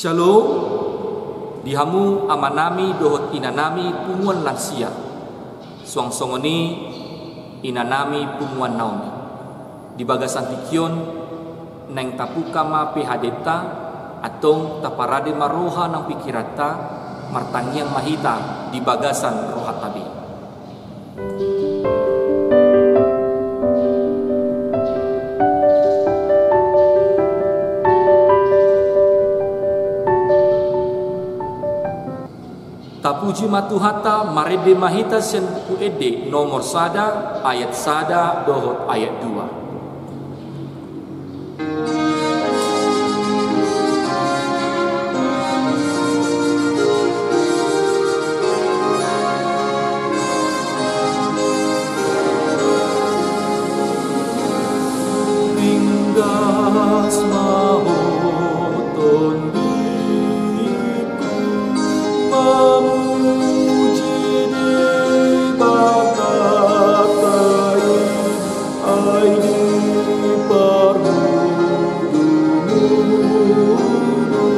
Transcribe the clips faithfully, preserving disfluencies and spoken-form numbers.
Shalom. Di hamu amanami dohot inanami punguan lansia, suang songon i inanami punguan Naomi. Di bagasan tingki on, naeng tabuka ma P H D-ta, antong taparade ma roha nang pingkiranta, martangiang ma hita di bagasan rohanta be. Tapuji ma Tuhanta, marende ma hita sian Buku Ende nomor sada, ayat sada dohot ayat dua. Ringgas ma ho tondingku, mamuji Debata i, ai di parngoluonmu,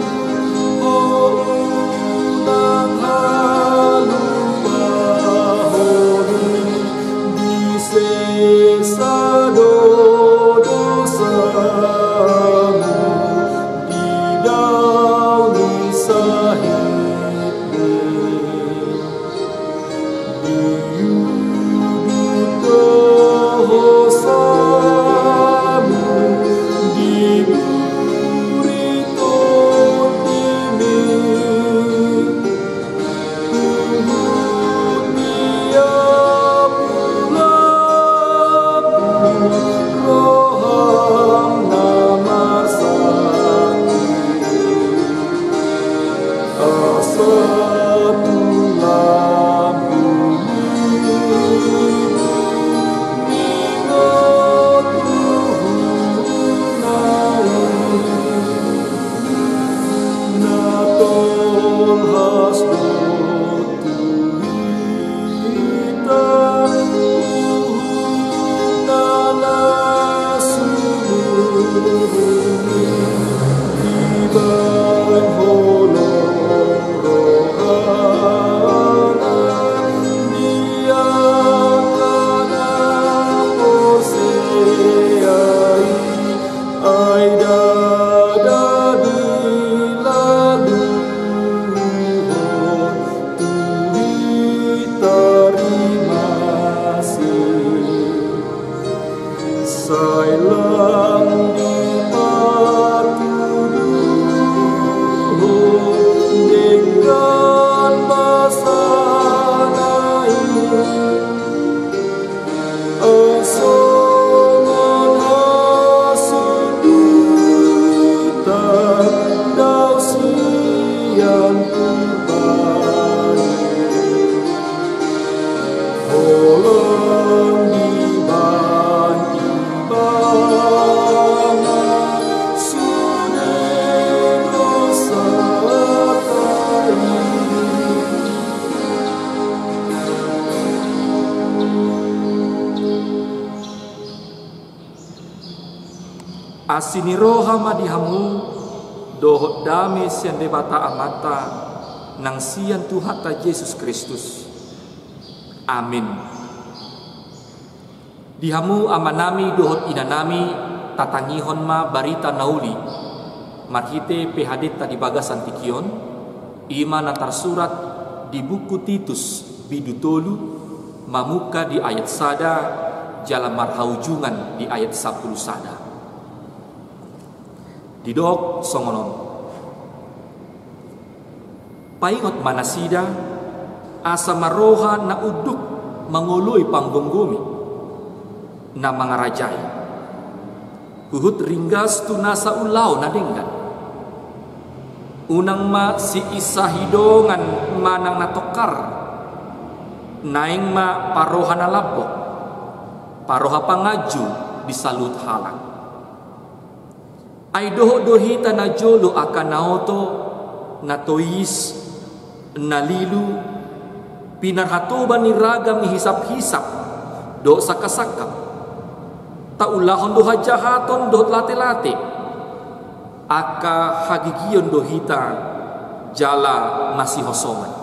ho unang halumpahon i, disesa do dosamu di dao ni sahitni. Diudut do hosamu di buri tondimi, huhut di apulangku roham na marsangkir. Asa tulang bumi ningot uhum na i, na tolhas do tu hita uhumna na sumurung i, dibahen holong rohana di angka na porsea i, ai ndada dilaluhon tu hita rimas i. Sai lam dipatuduhon denggan basana i, ai songon hasundutan dao sian Tuhan i. Holan dibahen Ibana sude dosanta i. Asi ni roha ma di hamu dohot dame sian Debata Amanta nang sian Tuhanta Jesus Kristus. Amin. Di hamu amanami dohot inanami, tatangihon ma barita na uli marhite P H D-ta di bagasan tingki on, i ma na tarsurat di buku Titus, bindu tolu, mamungka di ayat sada jala marhaujungan di ayat sampulu sada. Didok songon on: Paingot ma nasida, asa marroha na unduk mangoloi panggomgomi, na mangarajai, huhut ringgas tu nasa ulaon na denggan. Unang ma siinsahon dongan manang na tongkar, naeng ma paroha na lambok, paroha panganju di saluhut halak. Ai dohot do hita najolo angka na oto, na tois, na lilu, pinarhatoban ni ragam ni hisaphisap dohot sangkapsangkap. Taulahon do hajahaton dohot latelatei. Angka hagigion do hita jala masihosongan.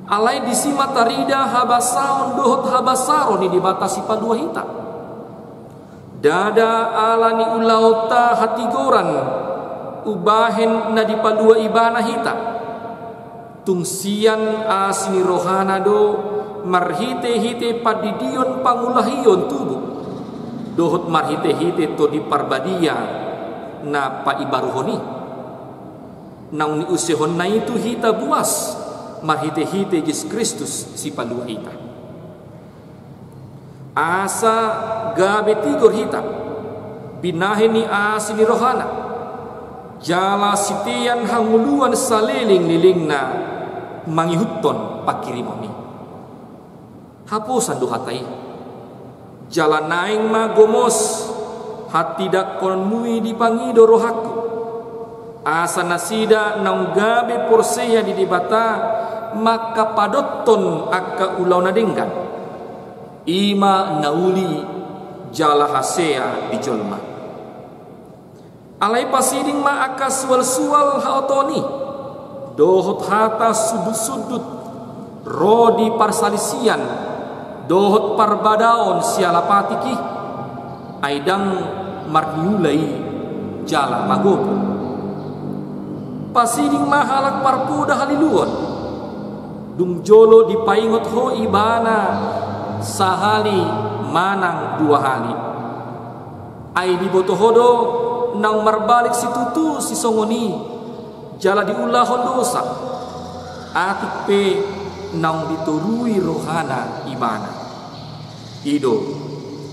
Alai disi ma tarida habasaon dohot habasaron ni Debata Sipalua hita. Ndada ala ni ulaonta hatigoran umbahen na dipalua Ibana hita. Tung sian asi ni rohana do marhitehite pandidion pangulahion tubu dohot marhitehite Tondi Parbadia na paibaruhon i. Naung niusehonna i tu hita buas marhitehite Jesus Kristus Sipalua hita. Asa gabe tigor hita binahen ni asi ni rohana jala sitean hangoluan salelenglelengna mangihuthon panghirimon i. Haposan do hata i. Jala naeng ma gomos hatindangkononmu i dipangido rohangku, asa nasida naung gabe porsea di Debata mangkapadothon angka ulaon na denggan, i ma na uli jala hasea di jolma. Alai pasiding ma angka sualsual haotoon i dohot hata sundutsundut ro di parsalisian dohot parbadaon siala patik i, ai ndang marniula i jala magogo. Pasiding ma halak parpoda haliluon, dung jolo dipaingot ho ibana sahali manang dua hali. Ai diboto ho do naung marbalik situtu sisongon i jala diulahon dosa, atik pe naung ditorui rohana ibana. I do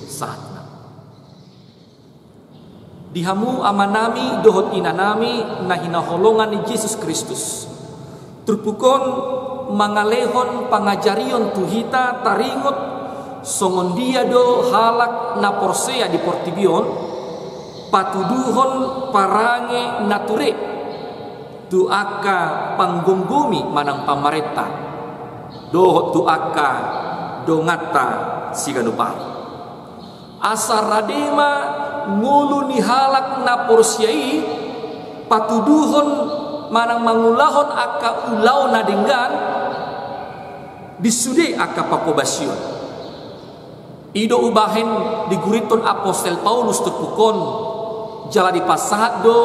sahatna. Di hamu amanami dohot inanami na hinaholongan ni Jesus Kristus, turpuk on mangalehon pangajarion tu hita taringot songon dia do halak na porsea di portibi on patuduhon parange na ture tu angka panggomgomi manang pamarenta dohot tu angka donganta siganup ari. Asa rade ma ngolu ni halak na porsea i patuduhon manang mangulahon angka ulaon na denggan di sude angka panghobasion. I do umbahen digurithon apostel Paulus turpuk on jala dipasahat do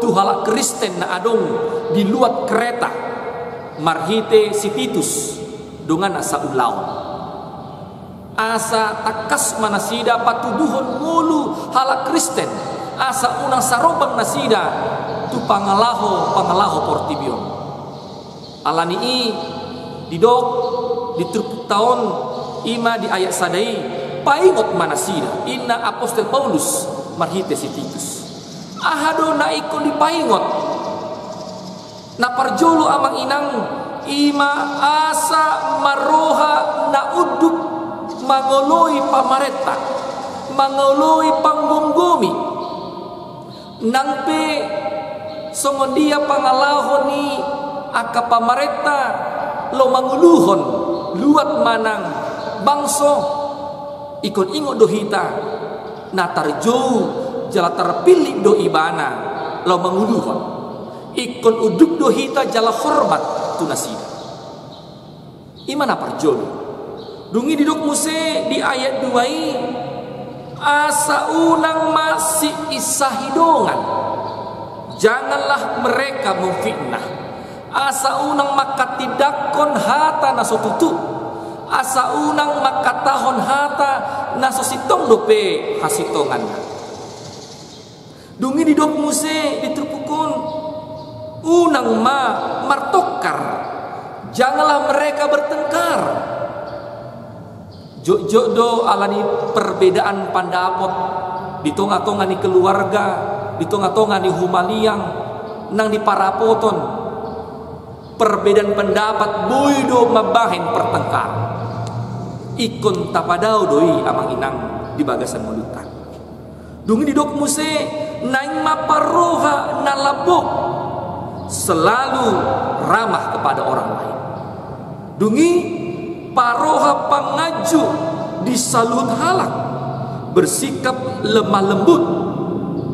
tu halak Kristen na adong di luat Kreta marhite si Titus, donganna saulaon. Asa tangkas ma nasida patuduhon ngolu halak Kristen, asa unang sarombang nasida tu pangalaho-pangalaho portibi on. Ala ni i didok di turpukta on, i ma di ayat sada i, paingot ma nasida, ninna apostel Paulus marhite si Titus. Aha do na ingkon dipaingot? Na parjolo amang inang, i ma asa marroha na unduk mangoloi pamarenta, mangoloi panggomgomi. Nang pe songon dia pangalaho ni angka pamarenta laho manguluhon luat manang bangso, ingkon ingot do hita na tarjou jala tarpillit do ibana laho manguluhon. Ingkon unduk do hita jala hormat tu nasida. I ma na parjolo. Dung i didok muse di ayat dua i, asa unang ma siisahi dongan. Janganlah mereka memfitnah. Asa unang manghatindangkon hata na so tutu. Asa unang manghatahon hata na so sintong dope hasintonganna. Dung i didok muse di turpuk on, unang ma martongkar, janganlah mereka bertengkar. Jotjot do ala ni perbedaan pandapot di tonga-tonga ni keluarga, di tonga-tonga ni humaliang, nang di parapoton. Perbedaan pendapat boi do mambahen pertengkaran. Ingkon tapadao do i amang inang di bagasan ngolunta. Dung i didok muse, naeng ma parroha na lambok, selalu ramah kepada orang lain. Dung i parroha panganju di saluhut halak, bersikap lemah lembut,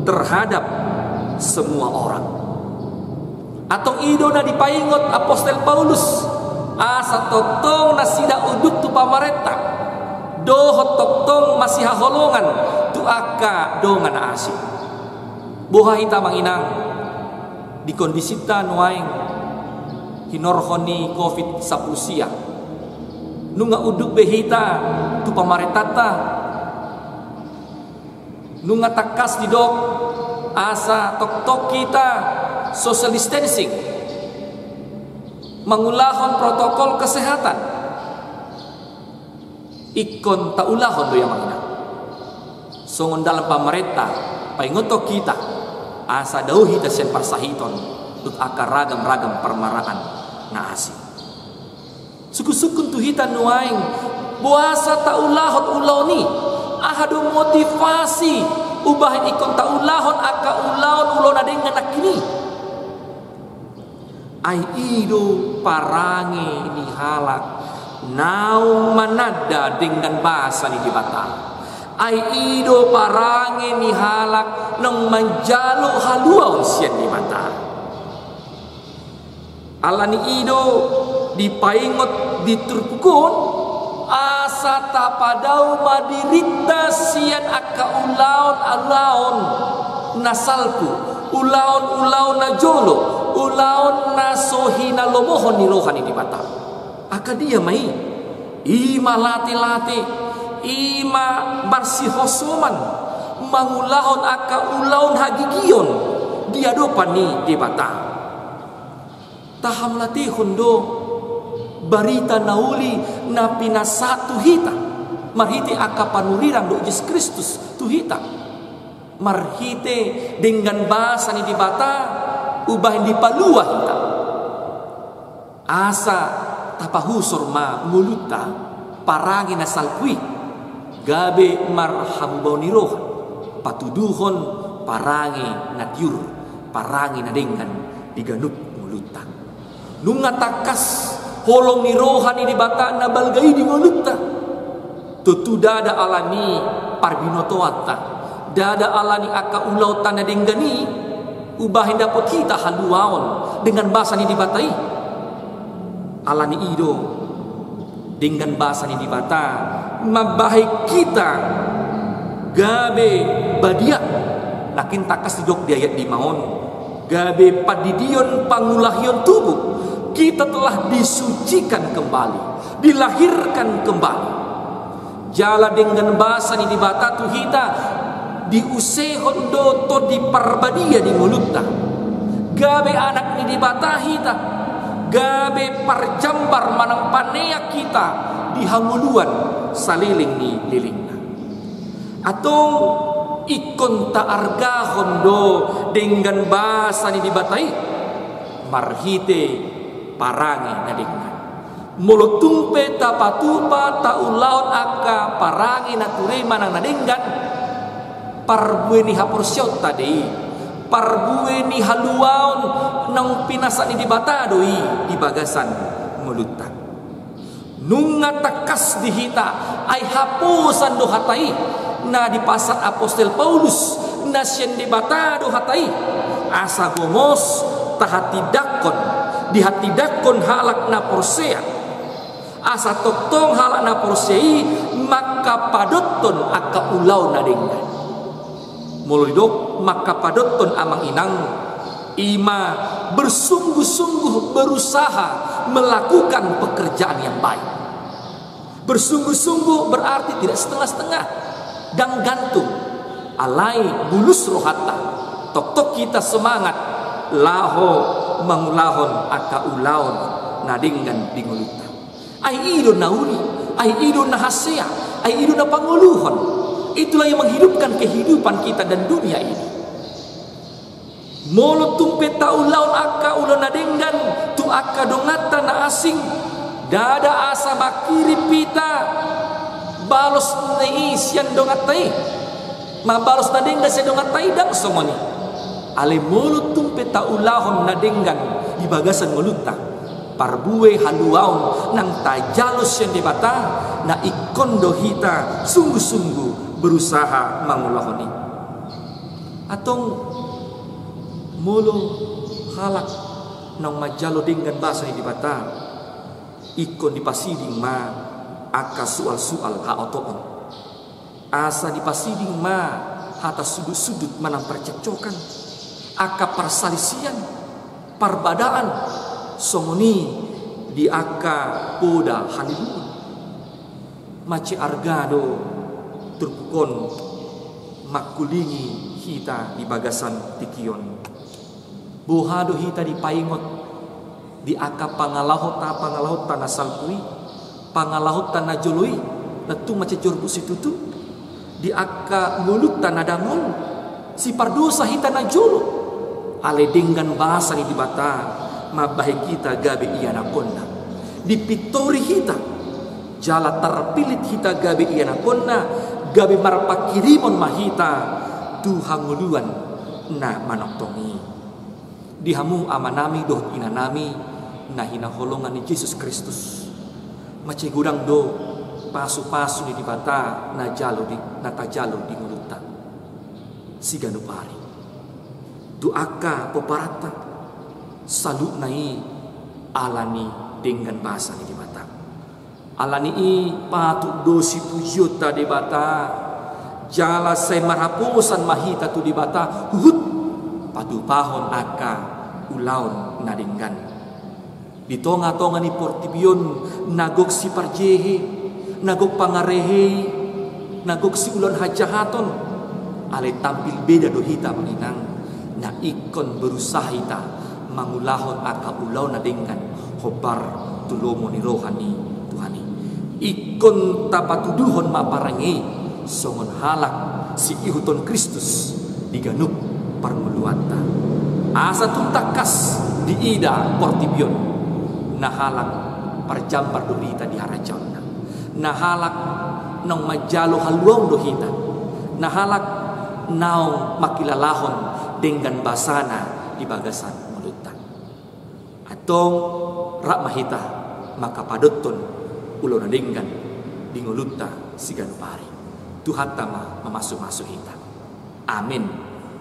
terhadap semua orang. Antong i do na dipaingot apostel Paulus, asa tongtong nasida unduk tu pamarenta dohot tongtong masihaholongan tu angka dongan na asing. Boha hita amang inang di kondisinta nuaeng hinorhon ni covid sampulu sia? Nunga unduk be hita tu pamarentanta? Nunga tangkas didok asa tongtong hita social distancing, mangulahon protokol kesehatan? Ingkon taulahon do i amang inang. Songon dalan pamarenta paingothon hita asa dao hita sian parsahiton dohot angka ragam-ragam parmaraan na asing. Sungkun-sungkun tu hita nuaeng, boasa taulahon ulaon i? Aha do motivasi umbahen ingkon taulahon angka ulaon ulaon na denggan nangkin i? Ai i do parange ni halak naung mananda denggan basa ni Debata. Ai i do parange ni halak naung manjalo haluaon sian Debata. Alani i do dipaingot di turpuk on, asa tapadao ma dirinta sian angka ulaon-ulaon na salpu, ulaon-ulaon na jolo, ulaon na so hinalomohon ni roha ni Debata. Angka dia ma i? I ma late-late, i ma marsihosoman mangulahon angka ulaon hagigion di adopan ni Debata. Tahamauliatehon do barita na uli na pinasahat tu hita marhite angka panurirang dohot Jesus Kristus tu hita, marhite denggan basa ni Debata umbahen dipalua hita. Asa tapahusor ma ngolunta parange na salpu i, gabe marhamubaon ni roha, patuduhon parange na tiur, parange na denggan di ganup ngolunta. Nunga tangkas holong ni roha ni Debata na balga i di ngolunta. Tontu ndada alani parbinotoanta, ndada alani angka ulaonta na denggan i, umbahen dapot hita haluaon denggan basa ni Debata i. Alani i do denggan basa ni Debata mambahen hita gabe badia. Nangkin tangkas didok di ayat lima on, gabe pandidion pangulahion tubuh. Kita telah disucikan kembali, dilahirkan kembali. Jala denggan basa ni Debata tu hita diusehon do Tondi Parbadia di ngolunta. Gabe anak ni Debata hita, gabe parjambar manang paneang hita di hangoluan saleleng ni lelengna. Antong ingkon taargahon do denggan basa ni Debata i marhite parange na denggan. Molo tung pe tapatupa taulahon angka parange na ture manang na denggan, parbue ni haporseaonta do i, parbue ni haluaon naung pinasahat ni Debata do i di bagasan ngolunta. Nunga tangkas di hita, ai haposan do hata i na dipasahat apostel Paulus, na sian Debata do hata i, asa gomos tahatindangkon, dihatindangkon halak na porsea, asa tongtong halak na porsea i mangkapadothon angka ulaon na denggan. Molo didok mangkapadothon amang inang, i ma bersungguh-sungguh berusaha melakukan pekerjaan yang baik. Bersungguh-sungguh berarti tidak setengah-setengah, dang gantung. Alai bulus rohanta, tongtong hita semangat laho mangulahon angka ulaon na denggan di ngolunta. Ai i do na uli, ai i do na hasea, ai i do na pangoluhon. Itulah yang menghidupkan kehidupan kita dan dunia ini. Molo tung pe taulahon angka ulaon na denggan tu angka donganta na asing, ndada asa mangkirim hita balos ni i sian donganta i. Mambalos na denggan sian donganta i, dang songon i. Alai molo tung pe taulahon na denggan di bagasan ngolunta, parbue haluaon naung tajalo sian Debata, na ingkon do hita sungguh-sungguh berusaha mangulahon i. Antong molo halak naung manjalo denggan basa ni Debata, ingkon dipasiding ma angka sual-sual haotoon. Asa dipasiding ma hata sudut-sudut manang parcekcokan, angka parsalisian, parbadaan, songon i di angka poda haliluon. Mansai arga do turpuk on mangkulingi hita di bagasan tingki on. Boha do hita dipaingot di angka pangalahonta, pangalahonta na salpu i, pangalahonta na jolo i, na tung mansai jorbut situtu, di angka ngolunta na dangol, sipardosa hita na jolo. Alai denggan basa ni Debata mambahen hita gabe ianakkonna. Dipintori hita, jala tarpillit hita gabe ianakkonna, gabe marpanghirimon ma hita tu hangoluan na manongtong i. Di hamu amanami dohot inanami na hinaholongan ni Jesus Kristus, mansai godang do pasu-pasu ni Debata na jalo di, na tajalo di ngolunta siganup ari. Tu angka pomparan ta, saluhutna i ala ni denggan basa ni Debata. Ala ni i patut do sipujionta Debata, jala sai marhaposan ma hita tu Debata huhut patupahon angka ulaon na denggan. Di tonga-tonga ni portibi on na gok siparjehe, na gok pangarehei, na gok siulaon hajahaton, alai tampil beda do hita, Amang Inang, na ingkon berusaha hita mangulahon angka ulaon na denggan hombar tu lomo ni roha ni Tuhan i. Ingkon tapatuduhon ma parange i songon halak siihuthon Kristus di ganup parngoluanta. Asa tung tangkas diida portibi on na halak parjambar do hita di harajaonna, na halak naung manjalo haluaon do hita, na halak naung mangkilalahon denggan basana di bagasan ngolunta. Antong rap ma hita mangkapadothon ulaon na denggan di ngolunta siganup ari. Tuhanta ma mamasu-masu hita. Amin.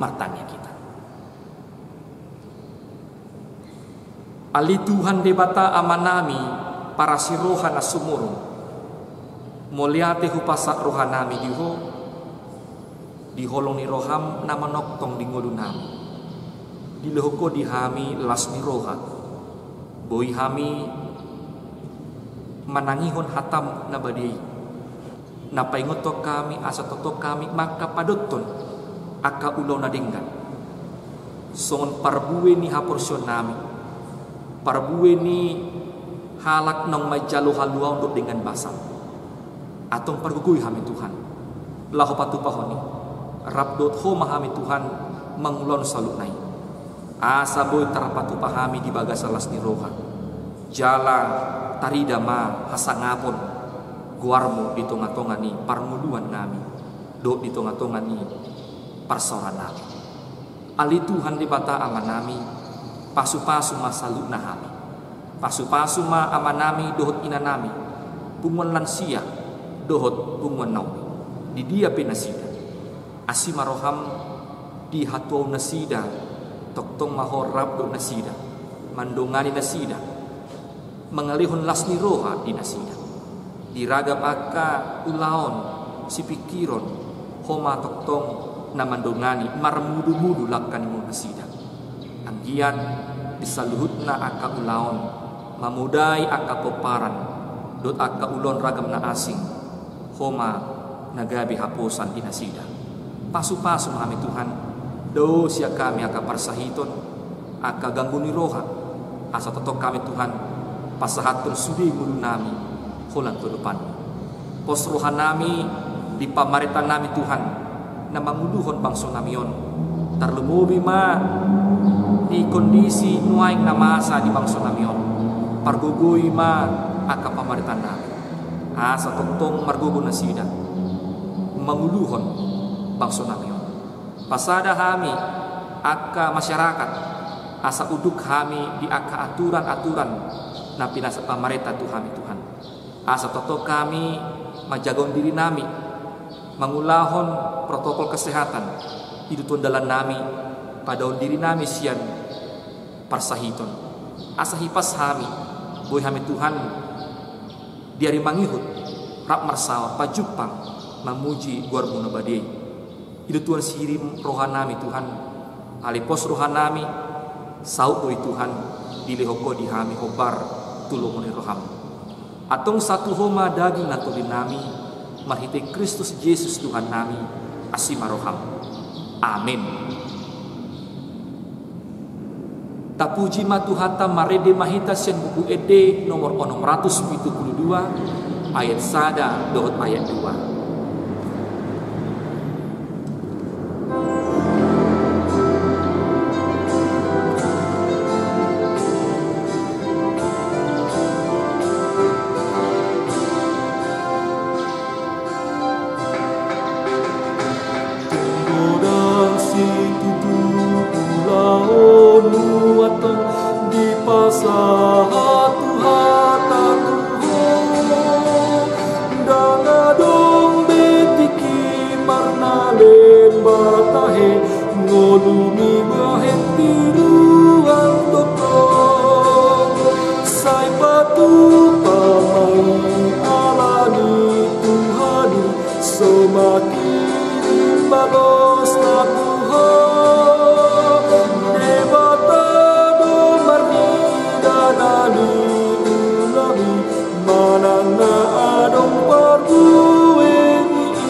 Martangiang hita. Ale Tuhan Debata Amanami, parasi roha na sumurung, mauliate hupasahat rohanami di Ho, di holong ni roham na manongtong di ngolunami. Dilehon Ho di hami las ni roha, boi hami manangihon hatam na badia i, na paingothon hami asa tongtong hami mangkapadothon angka ulaon na denggan songon parbue ni haporseaonnami, parbue ni halak naung manjalo haluaon dohot denggan basa. Antong pargogoi hami Tuhan laho patupahon i. Rap dohot Ho ma hami Tuhan mangulahon saluhutna i, asa boi tarpatupa hami di bagasan las ni roha, jala tarida ma hasangapon goarmu di tonga-tonga ni parngoluannami dohot di tonga-tonga ni parsaorannami. Ale Tuhan Debata Amanami, pasu-pasu ma saluhutna hami. Pasu-pasu ma amanami dohot inanami, punguan lansia dohot punguan na uli, di dia pe nasida. Asi ma roham di hatuaonnasida, tongtong ma Ho rap dohot nasida, mandongani nasida, mangalehon las ni roha di nasida. Di ragam angka ulaon sipingkiron, Ho ma tongtong na mandongani, marmudu-mudu langka ni ngolunasida. Anggiat di saluhutna angka ulaon, mamodai angka pomparan dohot angka ulaon ragam na asing, Ho ma na gabe haposan di nasida. Pasu-pasu ma hami Tuhan, dao sian hami angka parsahiton, angka ganggu ni roha, asa tongtong hami Tuhan pasahathon sude ngolunami holan tu adopanMu. Pos rohanami di pamarentanami Tuhan, na manguluhon bangsonami on. Tarlumobi ma di kondisi nuaeng na masa di bangsonami on, pargogoi ma angka pamarentanami, asa tongtong margogo nasida manguluhon bangsonami on. Pasada hami angka masyarakat, asa unduk hami di angka aturan-aturan na pinasa pamarenta tu hami Tuhan, asa tongtong hami manjagahon dirinami, mangulahon protokol kesehatan, I do Tuhan dalannami, padaon dirinami sian parsahiton. Asa hipas hami, boi hami Tuhan, di ari mangihut, rap marsaor pajumpang, mamuji goarmu na badia i. I do Tuhan sihirim rohanami Tuhan, alai pos rohanami, saut do i Tuhan, dilehon Ho di hami hombar tu lomo ni roham. Antong sahat tu Ho ma daging nang tondi nami, marhite Kristus Jesus Tuhan nami, asi ma roham. Amin. Tapuji ma Tuhanta, marende ma hita sian Buku Ende nomor onom ratus pitu pulu dua, ayat sada dohot ayat dua. Godang situtu ulaonmu antong dipasahat Tuhanta tu ho. Ndang adong be tingki marnalem ba tahe, ngolumi bahen tiruan tongtong. Sai patupa ma i ala ni Tuhan i, so mangkirim balosna tu ho. Debata do marnida na niulam i, manang na adong parbue ni i.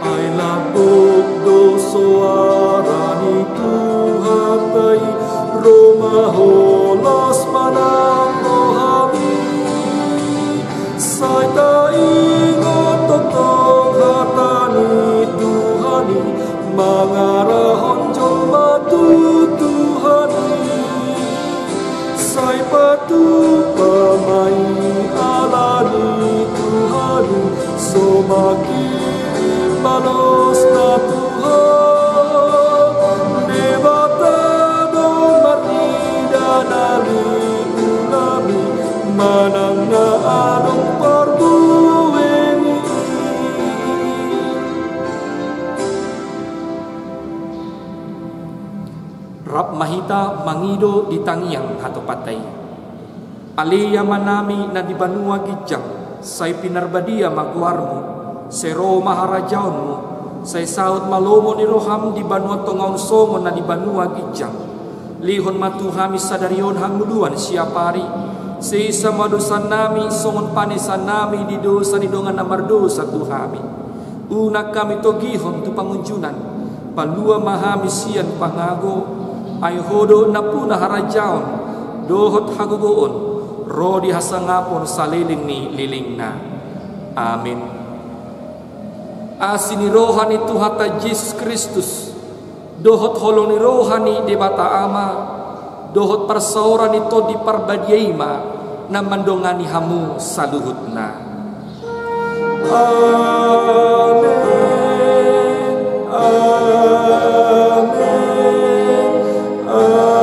Ai lambok do soara ni Tuhanta i, ro ma holos manang rohami. Sai taingot tongtong hata ni Tuhan i, mangarahon jolma tu Tuhan i. Sai patupa ma i ala ni Tuhan i, so mangkirim balosna tu ho. Debata do marnida na niulam i, manang na adong parbue ni i. Rap ma hita mangido di tangiang hatopanta i. Ale Amanami na di banua ginjang, sai pinarbadia ma goarmu, sai ro ma harajaonmu, sai saut ma lomo ni roham di banua tonga on songon na di banua ginjang. Lehon ma tu hami sadari on hangoluan siapari, sesa ma dosanami songon panesannami di dosa ni dongan na mardosa tu hami. Unang hami togihon tu pangunjunan, palua ma hami sian pangago, ai Ho do nampuna harajaon, dohot hagogoon, ro di hasangapon saleleng ni lelengna. Amin. Asi ni roha ni Tuhanta Jesus Kristus, dohot holong ni roha ni Debata Ama, dohot parsaoran ni Tondi Parbadia i ma na mandongani hamu saluhutna. Amen. Amen. Amen.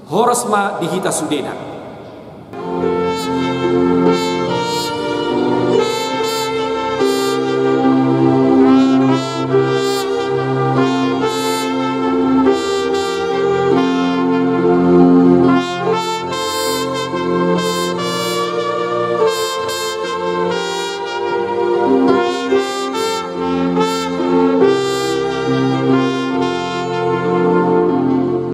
Horas ma di hita sudena.